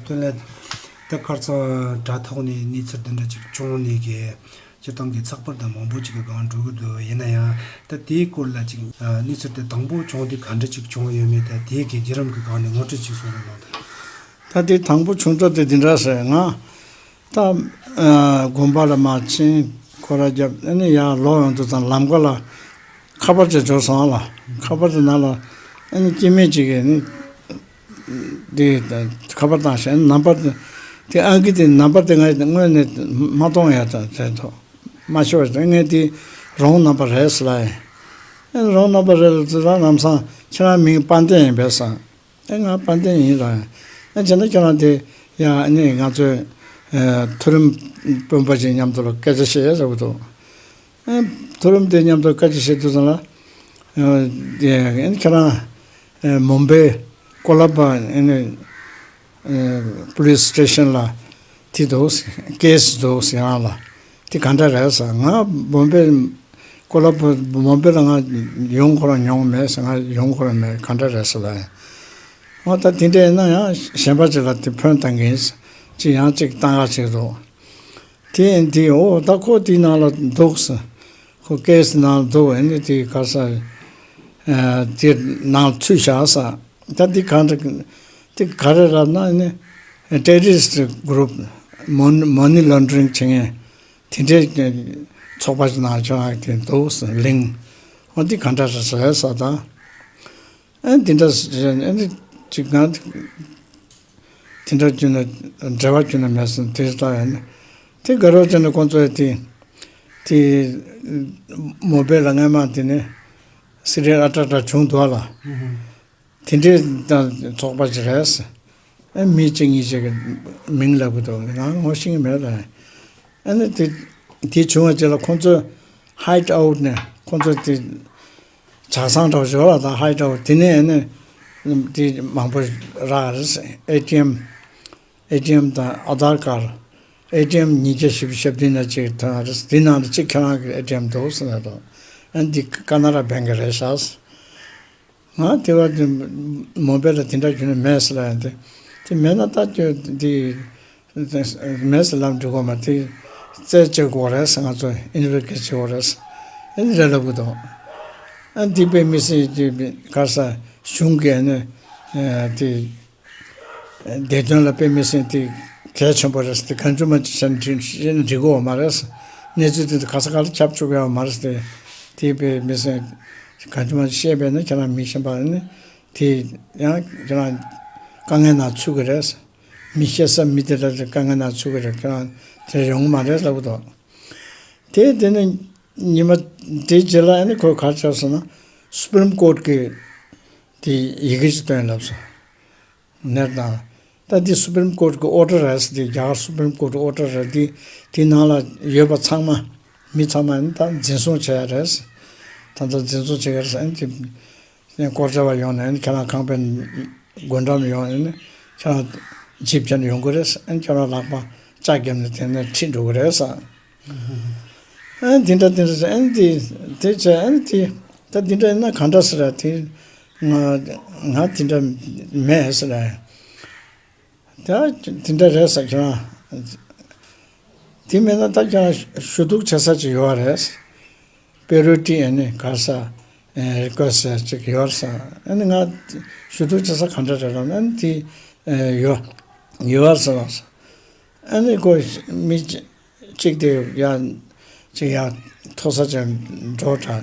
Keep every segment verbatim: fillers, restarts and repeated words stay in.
དེ་ལས་ད་ཁར་ཚང་དྲ་ཐོག་ནས་གནས་ཚུལ་འདི་འདྲ་ཅིག་བྱུང་ནས་གི་སྤྱིར་བཏང་གི་ཚགས་པར་དང་མང་པོ་ཅིག་གི་སྒང་འགྲོ་གི་འདུག་ཡིན་ན་ཡང་ད་དེའི་སྐོར་ལ་ཅིག་གནས་ཚུལ་དེ་དང་པོ་བྱུང་དེ་ག་འདྲ་ཅིག་བྱུང་ཡོད་མེད། ད་དེའི་གི་བརྒྱུད་རིམ་གི་སྒང་ནས་ངོ་སྤྲོད་ཅིག་གསུང་རོགས་གནང་དང་། ད་དེ་དང་པོ་བྱུང་ཚུལ་དེ་འདི་འདྲ་ཟེར། ང་ད་དགོན་པ་ལ་མར་ཕྱིན། སྐོར་ར་བརྒྱབ། ཨ་ནི་ཡར་ལོག་ཡོང་དུས་ཙང་ལམ་ཁ་ལ་ཁ་པར་ཅིག་འབྱོར་སོང་ལ། ཁ་པར་དེ་ནང་ལ་ཨ་ནི་སྐྱེ་དམན་ཅིག་གིས་ནི་དེ་ཁ་པར་བཏང་ཞིང་ནམ་བར་དེ་དེ་ཨང་ཀི་དེ་ནམ་བར་དེ་ང་སྔོན་ནས་མ་མཐོང་ཡ་ད་དེ་ཐོག་མ་ཤོར་བ་དེ་ངས་དེ་རོང་ནམ་བར་རེད་ཟེར་ལ། ཨེ་རོང་ནམ་བར་རེད་ལ་ཟེར་ལ། ལམ་སང་ཁྱེད་རང་མིང་དཔལ་ལྡན་ཡིན་པས་ཟེར། ཨེ་ང་དཔལ་ལྡན་ཡིན་ལ། ཨེ་བྱས་ན་ཁྱེད་རང་དེ་ཡ་ཨ་ནི་ང་ཚོའི་ཨེ་མཐོ་རིམ་དཔོན་པོ་ཅིག་མཉམ་དུ་ལ་སྐད་ཆ་བཤད་ཡ་ཟེར་བ་འདུག་ཨེ་མཐོ་རིམ་དེ་མཉམ་དུ་སྐད་ཆ་བཤད་དུས་ཙམ་ལ། ཨེ་ཁྱེད་རང་ཨེ་མུམ་བེ་ཀོ་ལ་བ་ཨེ་ནི་ཨེ་པུ་ལིས་སི་ཊེ་ཤན་ལ་དེ་འདུག་ཀེ་སི་འདུག་ཡང་ལ་དེ་ག་འདྲ་རེད་ཟེར། ང་མུམ་བེ་ཀོ་ལ་བ་མུམ་བེ་ལ་ང་ཡོང་ཁོ་རང་མྱོང་མེད་ཟེར། ང་ཡོང་ཁོ་རང་མེད། ག་འདྲ་རེད་ཟེར་ལ། འོ་ད་དེ་འདྲ་ཡིན་ན་ཡང་གཞན་པ་ཅིག་ལ་དེ་ཕོན་བཏང་གིན་ཅིག་ཡང་ཅིག་བཏང་ཡག་ཅིག་འདུག་དེ་ཡིན་དེ་འོ་ད་ཁོ་དེའི་ནང་ལ་འདུག་ཟེར། ཁོ་ཀེ་སི་ནང་ལ་འདུག་ཨ་ནི་དེ་ག་ས་ཨ་དེ་ནང་ཚུད་བཞག་ཟེར། ད་དེ་ག་འདྲ་དེ་ག་རེ་རེད་ལབ་ན་ཨ་ནི་ཊེ་རོ་རི་སི་ཊི་གུ་རུབ་མོ་ནི་ལོན་ཌ་རིང་བྱེད་མཁན་དེ་འདྲའི་ཚོགས་པ་ཅིག་ནང་ཆགས་དེ་འདུག་ཟེར་ལིང་། འོ་དེ་ག་འདྲ་རེད་ཟེར་ད། ཨ་འདི་འདྲ་ཟེར་ཨ་ནི་ཅིག་ང་དེ་འདྲ་བརྒྱུད་ན་འབྲེལ་བ་བརྒྱུད་ན་མེད་སོང་དེ་ལྟ་ཡང་ནི་དེ་དགའ་རབ་ཅན་ནི་ཁོང་ཚོས་དེ་དེ་མུམ་བེ་ལ་སྔས་མ་དེ་ནི་སི་རི་ཨ་ཏྲ་ཏྲ་བྱུང་འདུག་ལ། དེ་འདྲའི་ད་ཚོགས་པ་ཅིག་རེད། ཨ་མི་གཅིག་གཉིས་ཅིག་གི་མིང་ལབ་གི་འདུག་ང་ངོ་ཤེས་ཀྱི་མེད་ལ། ཨ་ནི་དེ་དེ་བྱུང་བ་ཅིག་ལ་ཁོང་ཚོས་ཧའི་ཌི་ཨའུ་ཊི་ནས་ཁོང་ཚོས་དེ། ཇ་ཚང་འདྲ་པོ་ཞིག་ཡོད་ལ་ད་ཧའི་ཌི་ཨའུ་ཊི་དེ་ནས་ནི་དེ་མང་པོ་རག་རེད། ཨེ་ཊི་ཨེམ། ཨེ་ཊི་ཨེམ་དང་ཨ་དྷར་ཀར། ཨེ་ཊི་ཨེམ་ཉིས་བརྒྱ་བཞི་བཅུ་ཞེ་བདུན་ན་གཅིག་ཐོན་རེད། དེ་ནང་དུ་གཅིག་ཁྱེད་རང་གི་ཨེ་ཊི་ཨེམ་འདུག་ཟེར་ནས་དང་། ཨ་འདི་ཀ་ན་ར་བྷེང་གི་རེད་ཤག་ང་དེ་བ་དེ་མོ་བེ་ལ་དེ་འདྲ་བྱུང་ནི་མེད་ཟེར་ལ་ཡང་དེ་དེ་མེད་ན་ད་ཁྱོད་འདི། མེད་ཟེར་ལབ་འགྲོ་གོ་མ་དེ་རྩད་གཅོད་དགོས་རེད་ཟེར། ང་ཚོ་ཨིན་ཝེ་སི་ཊི་གེ་ཊི་བྱེད་དགོས་རེད་ཟེར། ཨེ་རེད་ལབ་གི་འདུག་ཨ་འདི་དཔེ་མི་སྲིད་དེ་ག་ས་གཞུང་གིས་ནི་དེ་བདེ་དོན་ལ་དཔེ་མི་སྲིད་དེ་གལ་ཆེན་པོ་རེད་ཟེར། དེ་གང་བྱུང་མ་བྱུང་བྱས་ནས་འགྲིག་གི་ཡོད་མ་རེད་ཟེར། གནས་ཚུལ་དེ་ག་ས་ག་ལ་ཁྱབ་ཆོག་གི་ཡོད་མ་རེད་ཟེར། དེ་དཔེ་མི་སྲིད་གང་བྱུང་མ་བྱུང་བཤད་པས་ན་ཁྱེད་རང་མི་ཤེས་པ་ནི་དེ་ཡང་ཁྱེད་རང་དཀའ་ངལ་ནང་ཚུད་གི་རེད་ཟེར། མི་བཤད་ས་མི་དེ་འདྲ་དེ་དཀའ་ངལ་ནང་ཚུད་ཀྱི་རེད། ཁྱེད་རང་དེ་ཡོང་གི་མ་རེད་ལབ་གི་འདུག་དེ་དེ་ནས་ཉི་མ་དེའི་རྗེས་ལ་ཨ་ནི་ཁོས་ག་རེ་བྱས་སོང་ན་སུ་པི་རིམ་ཀོར་ཊི་གི་དེ་ཡི་གེ་ཅིག་བཏོན་ལབ་སོང་། ནེར་དང་། ད་འདི་སུ་པི་རིམ་ཀོར་ཊི་གི་ཨོར་ཌར་རེད་ཟེར། དེ་རྒྱ་གར་སུ་པི་རིམ་ཀོར་ཊི་གི་ཨོར་ཌར་རེད། དེ་དེའི་ནང་ལ་ཡོད་པ་ཚང་མ་མི་ཚང་མ་ཨ་ནི་ད་འཛིན་བཟུང་བྱས་ཡ་རེད་ཟེར། ད་ལྟ་འཛིན་བཟུང་བྱེད་ཀྱི་རེད་ཟེར། ཨ་ནི་དེ། ཀོར་ཇ་བ་ཡོང་ནས་ཁྱེད་རང་ཁང་པའི་སྒོ་འགྲམ་ཡོང་ནས་ཁྱེད་རང་ཇིབ་བྱས་ནས་ཡོང་གི་རེད། ཨ་ནི་ཁྱེད་རང་ལག་པ་ལྕགས་བརྒྱབ་ནས་དེ་ནས་ཁྲིད་འགྲོ་གི་རེད་ཟེར། ཨ་ནི་དེ་འདྲ་དེ་འདྲ་ཟེར། ཨ་ནི་དེ་དེ་བྱས། ཨ་ནི་དེ་ད་དེ་འདྲ་ཡིན་ན་གང་འདྲ་ཟེར་ར་དེ་ང་ང་དེ་འདྲ་མེད་ཟེར་ར། ད་དེ་འདྲ་རེད་ཟེར་ཁྱེད་རང་། དེ་མིན་ན་ད་ཁྱེད་རང་ཞུ་གཏུག་བྱེད་ས་ཅིག་ཡོད་རེད། པེ་རོ་ཊི་ཨ་ནི་ག་ས་རི་ཀོ་སི་ཊི་ཅིག་ཡོད་ས། ཨ་ནི་ང་ཞུ་གཏུག་བྱེད་ས་ག་འདྲ་རེད་ལབ་ན་ཨ་ནི་དེ་ཡོད་ཡོད་ས་ལ། ཨ་ནི་ཁོ་མི་གཅིག་དེ་ཡ་ཅིག་ཡ་མཐོ་ས་ཅིག་འགྲོ་དྲ་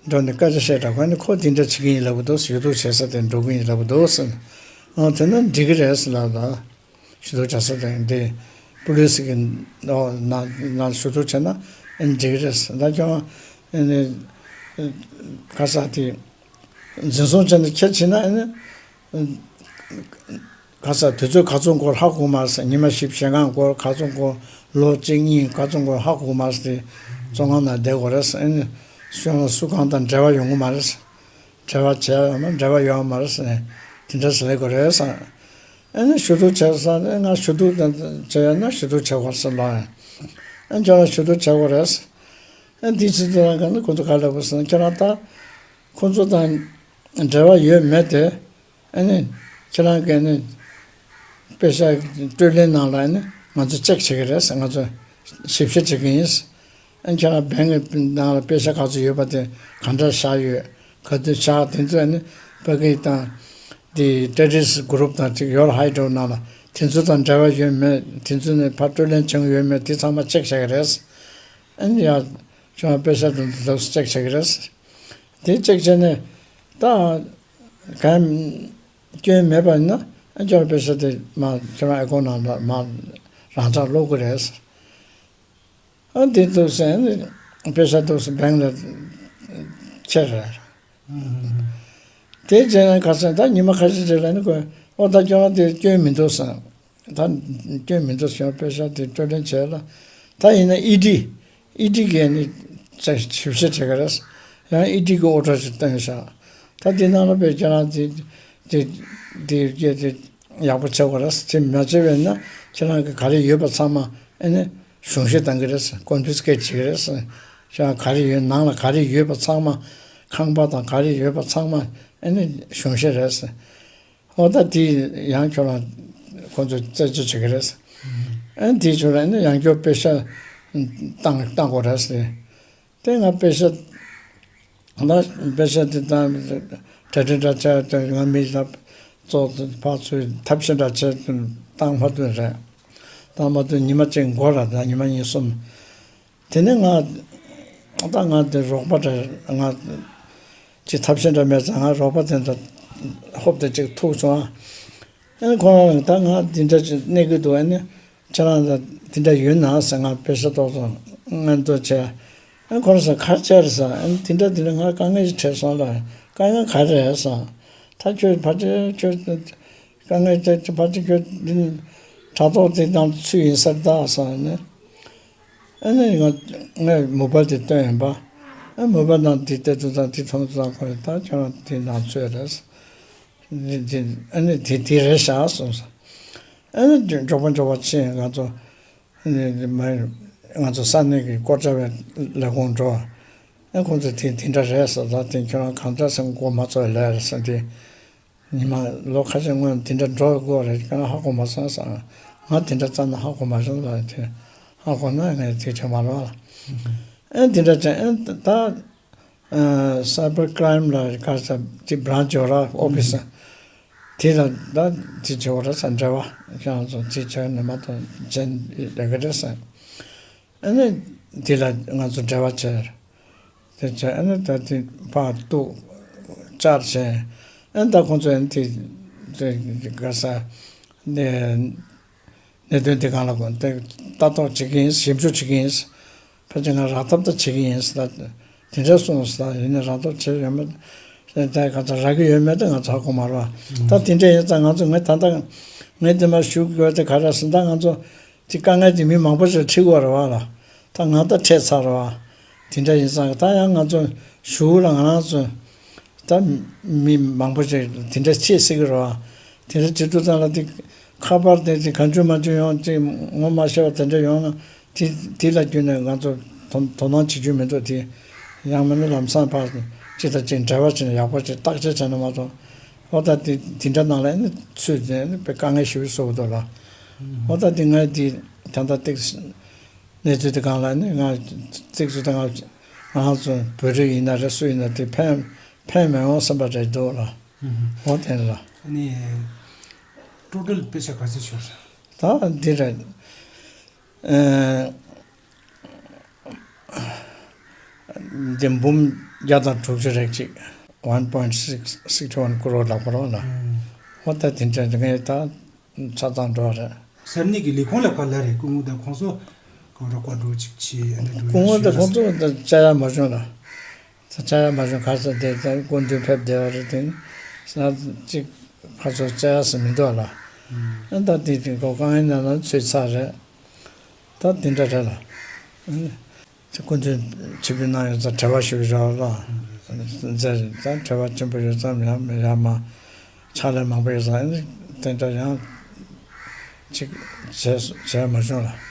འགྲོ་ནས་སྐད་ཆ་བཤད་དྲ། ཁོ་ནི་ཁོ་དེ་འདྲ་བྱེད་ཀྱི་ཡིན་ལབ་གི་འདུག་ཞུ་གཏུག་བྱེད་ས་དེ་འགྲོ་གི་ཡིན་ལབ་གི་འདུག་ཟེར། ཨ་དེ་ན་འགྲིག་གི་རེད་ཟེར་ལབ་ད། ཞུ་གཏུག་བྱ་ས་དེ་འདི་པུ་ལི་སི་གི་ནང་ཞུ་གཏུག་བྱས་ན་ཨེ་འགྲིག་གི་རེད་ཟེར། ད་ཁྱོད་ཨེ་ནི་ག་ས་དེ་འཛིན་བཟུང་བྱས་ནས་ཁྱེད་བྱས་ན་ཨེ་ནི། ག་ས་དུས་ཚོད་ག་ཚོད་འགོར་ཧ་གོ་མ་རེད། ཉི་མ་བཞི་བཅུ་ཞེ་ལྔ་འགོར་ག་ཚོད་འགོར་ལོ་གཅིག་གཉིས་ག་ཚོད་འགོར་ཧ་གོ་མ་རེད། དེ་བཙོན་ཁང་ནང་བསྡད་དགོས་རེད། ཨེ་ནི་གཞུང་ལ་སུ་གང་དང་འབྲེལ་བ་ཡོང་གི་མ་རེད། འབྲེལ་བ་བྱས་ཡོད་ན་འབྲེལ་བ་ཡོད་མ་རེད། དེ་འདྲ་ཟེར་ལེ་དགོས་རེད། ཨེ་ནི་ཞུ་གཏུག་བྱས་ས་ནི་ང་ཞུ་གཏུག་བྱས་ཡོད་ན་ཞུ་གཏུག་བྱས་དགོས་ཟེར་ལ། ཨེ་ཁྱོད་ལ་ཞུ་གཏུག་བྱས་དགོས་རེད། ཨེ་འདི་ཚོ་དང་ག་ནི་ཁོ་ཚོ་ག་ལ་བུ་ཟེར་ན་ཁྱེད་རང་ད་ཁོ་ཚོ་དང་འབྲེལ་བ་ཡོད་མེད་དེ། ཨ་ནི་ཁྱེད་རང་གིས་ནི་ པེ་ཤག་སྤྲོད་ལེན་ནང་ལ་ནི་ང་ཚོ་ཅེག་བྱེད་ཀྱི་རེད། ང་ཚོ་ཞིབ་བཤེར་བྱེད་ཀྱི་ཡིན། ཨ་ཁྱེད་རང་བེང་གི་ནང་ལ་པེ་ཤག་ག་ཚོད་ཡོད་པ་དེ་ག་འདྲ་བཞག་ཡོད། ག་དུས་བཞག་དེ་ཚོ་ནི་ཕ་གི་དང་དེ་ཏེ་རོ་རི་སི་གུ་རུབ་དང་ཅིག་ཡོད་ཧའི་ཌོ་ནང་ལ་དེ་ཚོ་དང་འབྲེལ་བ་ཡོད་མེད། དེ་ཚོ་ནི་ཕར་སྤྲོད་ལེན་བྱུང་ཡོད་མེད། དེ་ཚང་མ་ཅེག་བྱེད་ཀྱི་རེད། ཨ་ནི་ཡ་ཁྱོད་པེ་ཤག་དེ་ཚོ་ཅེག་བྱེད་ཀྱི་རེད། དེ་ཅེག་བྱས་ནས་ད་གང་སྐྱོན་མེད་པ་ཡིན་ན་ཨ་ཁྱོད་པེ་ཤག་དེ་མ་ཁྱེད་རང་ཨེ་ཀོན་ནང་ལ་མ་རང་འཇགས་སློག་གི་རེད། ཨ་འདི་འདུག་ཟེར་ནས་པེ་ཤག་འདུག་ཟེར་བེང་ལ་ཁྱེར་རེད། དེ་རྗེས་ནས་ཁ་སང་ད་ཉི་མ་ཁ་ཤས་རྗེས་ལ་ནི་ཁོས་ཨོ་ད་ཁྱོད་རང་དེ་སྐྱོན་མི་འདུག་ཟེར། ད་སྐྱོན་མི་འདུག་ཟེར། པེ་ཤག་དེ་སྤྲོད་ལེན་བྱས་ལ། ད་ཡིན་ན་ཨི་ཌི་ཨི་ཌི་གིས་ནི་ཞིབ་བཤེར་བྱེད་ཀྱི་རེད། ཡང་ཨི་ཌི་གི་ཨོ་ཌར་ཞིག་བཏོན་བཞག། ད་དེ་ནང་ལ་པེ་ཁྱེད་རང་དེ་དེ་དེ་དེ་ཡག་པོ་བྱེད་དགོས་རེད། དེ་མ་བྱས་པས་ན་ཁྱེད་རང་གི་ག་རེ་ཡོད་པ་ཚང་མ་ཨ་ནི་གཞུང་བཞེས་གཏང་གི་རེད། ཀོན་ཕི་སི་ཀེ་ཊི་བྱེད་ཀྱི་རེད། ཤ་ག་རེ་ཡོད་ནང་ལ་ག་རེ་ཡོད་པ་ཚང་མ། ཁང་པ་དང་ག་རེ་ཡོད་པ་ཚང་མ་ཨ་ནི་གཞུང་བཞེས་རེད། ཨོ་ད་དེ་ཡང་ཁྱོད་རང་ཁོ་ཚོས་རྩད་གཅོད་བྱེད་ཀྱི་རེད། ཨ་ནི་དེའི་ཕྱོགས་ལ་ཨ་ནི་ཡང་བསྐྱར་པེ་ཤག་བཏང་བཏང་དགོས་རེད། དེ་ང་པེ་ཤག་ད་པེ་ཤག་དེ་ད་གྲ་སྒྲིག་འདྲ་བྱས་ཏེ་ང་མི་ལ་ཙོག་ཕར་ཚུར་ཐབས་ཤེས་འདྲ་བྱས་ཏེ་བཏང་མ་ཐུབ་རེད། བཏང་མ་ཐུབ། ཉི་མ་གཅིག་འགོར་ར། ད་ཉི་མ་གཉིས་གསུམ། དེ་ནས་ང་ད་ང་དེ་རོགས་པ་འདྲ་ང་ཅི་ཐབས་ཤེས་འདྲ་མེད་ཙང་ང་རོགས་པ་དེ་འདྲ་ཧོབ་སྟེ་ཅིག་ཐུག་སོང་ཨ། ཨ་ནི་ཁོ་རང་ད་ང་འདི་འདྲ་ཅིག་གནས་ཀྱི་འདུག་ཨ་ནི་ཁྱེད་རང་ད་འདི་འདྲ་ཡོད་ན་ཟེར། ང་པེ་ཤག་ཏོག་ཙམ་སྔོན་འགྲོ་བྱས། ཨ་ཁོ་རང་ཟེར་ག་རེ་བྱས་རེད་ཟེར། ཨ་ནི་འདི་འདྲ་འདི་འདྲ་ང་དཀའ་ངལ་ཞིག་འཕྲད་སོང་ལ། དཀའ་ངལ་ག་རེ་རེད་ཟེར། ད་ཁྱོད་ཕལ་ཆེར་ཁྱོད་དཀའ་ངལ་དེ་ཕལ་ཆེར་ཁྱོད་འདི་དྲ་ཐོག་དེ་ནང་ཚུད་ཡིན་ས་རེད་ད་ཟེར་ནས། ཨ་ནི་ང་ངས་མོ་བལ་དེ་སྟོན་ཡིན་པ། ཨ་མོ་བལ་ནང་དེ་བལྟས་ཚོད་དང་དེ་མཐོང་ཚོད་དང་ཁོ་ད་ཁྱོད་རང་དེ་ནང་ཚུད་རེད། དེ་དེ་ཨ་ནི་དེ་དེ་རེད་ཤག་གསུངས་སོང་། ཨ་ནི་མགྱོགས་པོ་མགྱོགས་པོ་ཕྱིན། ང་ཚོ་ཨ་ནི་མ་ང་ཚོ་ས་གནས་ཀྱི་སྐོར་བྱ་བའི་ལས་ཁུངས་འགྲོ། ཨ་ཁོང་ཚོས་དེ་དེ་འདྲ་རེད་ཟེར། ད་དེ་ཁྱོད་རང་གང་འདྲ་སེམས་མགོ་མ་ཚོས་ལས་རེད་ཟེར། དེ་ཉི་མ་ལོ་ཁ་ཤས་སྔོན་དེ་འདྲ་འགྲོ་དགོས་རེད། ཁྱོད་རང་ཧ་གོ་མ་སོང་ཟེར། ང་དེ་འདྲ་རྩ་ནས་ཧ་གོ་མ་སོང་ལ། དེ་ཧ་གོ་ན་ངས་དེ་བྱེད་མ་རོགས་ལ། ཨེ་དེ་འདྲ་བྱས། ཨེ་ད་སའི་བར་ཀྲའིམ་ལ་ག་ས་དེ་བྲང་ཇོ་ར་ཨོ་ཕི་སི་དེ་ལ་ད་དེ་བྱེད་དགོས་རེད་ཟེར། འབྲེལ་བ་ཁྱེད་རང་ཚོ་དེ་བྱས་ནས་མ་གཏོགས་བྱེད་ལས་ཀ་རེད་ཟེར། ཨ་ནི་དེ་ལ་ང་ཚོ་འབྲེལ་བ་བྱས། དེ་བྱས་ཨ་ནི་ད་དེ་ཕར་གཏུག་བཅར་བྱས། ཨ་ནི་ད་ཁོང་ཚོས་ཨ་ནི་དེ་དེ་ག་ས་ནས་གནད་དོན་དེ་སྒང་ལ་དེ་ལྟ་རྟོག་བྱེད་ཀྱི་ཡིན། ཞིབ་འཇུག་བྱེད་ཀྱི་ཡིན། ཕལ་ཆེར་ང་རག་ཐབས་ད་བྱེད་ཀྱི་ཡིན་ཟེར། ད་དེ་འདྲ་གསུངས་ཟེར། ཡིན་ནའི་རག་ཐབས་བྱེད་ཡོད་མེད་ད་ག་ཚོད་རག་གི་ཡོད་མེད་ད་ང་ཚོ་ཧ་གོ་མ་རེད་པ། ད་དེ་འདྲ་ཡིན་ཙང་ང་ཚོ་ངས་ད་ལྟ་ངས་དེ་མར་ཞུ་དགོས་དེ་ག་རེ་ཟེར། ད་ང་ཚོ་དེ་དཀའ་ངལ་དེ་མི་མང་པོ་ཞིག་འཕྲད་ཀྱི་ཡོད་རེད་པ་ལ། ད་ང་ད་འཕྲད་ཚར་རེད་པ། དེ་འདྲ་ཡིན་ཙང་ད་ཡང་ང་ཚོ་ཞུ་ལ་ང་རང་ཚོ་ད་མི་མང་པོ་ཞིག་དེ་འདྲ་བྱེད་སྲིད་ཀྱི་རེད་པ། དེ་འདྲ་བྱེད་དུས་ཙང་ལ་དེ་ཁ་པར་དེ་དེ་གང་བྱུང་མང་བྱུང་ཡོང་ཅིག་ངོ་མ་ཤེས་པ་དེ་འདྲ་ཡོང་ན་དེ་དེ་ལ་བརྒྱུད་ནས་ང་ཚོ་དོ་དོ་སྣང་བྱེད་རྒྱུ་མི་འདུག་དེ་ཡང་མིན་ན་ལམ་སང་ཕར་གཅིག་དང་གཅིག་འབྲེལ་བ་བྱས་ནས་ཡག་པོ་ཅིག་བརྟག་དཔྱད་བྱས་ན་མ་གཏོགས། འོ་ད་དེ་དེ་འདྲ་ནང་ལ་ནི་ཚུད་ནས་ནི་དཔེ་དཀའ་ངལ་ཞེ་པོ་བཟོ་གི་འདུག་ལ། འོ་ད་དེ་ངས་དེ་ད་ལྟ་ཏིག་གནས་ཚུལ་དེ་སྒང་ལ་ནི་ང་ཏིག་ཚོད་ད་ང་ང་ཚོ་བོད་རིགས་ཡིན་ན་རེད། སུ་ཡིན་ན་དེ་ཕན་ཕན་མི་འོང་བསམ་པ་རེད་འདུག་ལ། འོ་དེ་ལ། ཨ་ནི་ཊོ་ཊལ་པེ་ཤག་ག་ཚོད་ཤོར་རེད། ད་འདི་རེད། ཨ། འདི་འབུམ་བརྒྱ་དང་དྲུག་ཅུ་རེ་གཅིག one point six six one crore ལབ་པ་རེད་ལ། འོ་ད་དེ་འདྲ་ངས་ད་ཆ་ཚང་འགྲོ་རེད། ས་གནས་ཀྱི་ལས་ཁུངས་ལ་ཕར་ལ་རེད། སྐུ་ངོ་དང་ཁོང་ཚོ་གང་འདྲ་བཀའ་འགྲོ་ཅིག་བྱེད་ཨ་འདྲ་འགྲོ་སྐུ་ངོ་དང་ཁོང་ཚོ་ད་བཅར་ཡ་མ་བྱུང་ལ། ད་བཅར་ཡ་མ་བྱུང་། ག་ས་དེ་ད་སྐུ་མདུན་ཕེབས་བསྡད་པ་རེད། དེ་ས་གཅིག་ཕར་ཚུར་བཅར་ཡ་ཟེར་མི་འདུག་ལ། ཨ་ད་དེ་དེ་གོ་དཀའ་ངལ་ནང་ལ་ཚུད་ཚར་རེད། ད་དེ་འདྲ་རེད་ལ། ཨ་ནི་སྐུ་མདུན་ཆིབས་བསྒྱུར་གནང་ཡོད་ཙང་བྲེལ་བ་ཞིག་རེད་ལ། མཛད་ད་བྲེལ་བ་ཆེན་པོ་ཡོད་ཙང་ཡང་ཡང་མ་ཕྱག་ལས་མང་པོ་ཡོད་ཙང་ཨ་ནི་དེ་འདྲ་ཡང་ཅིག་བྱས་བྱས་མ་བྱུང་ལ།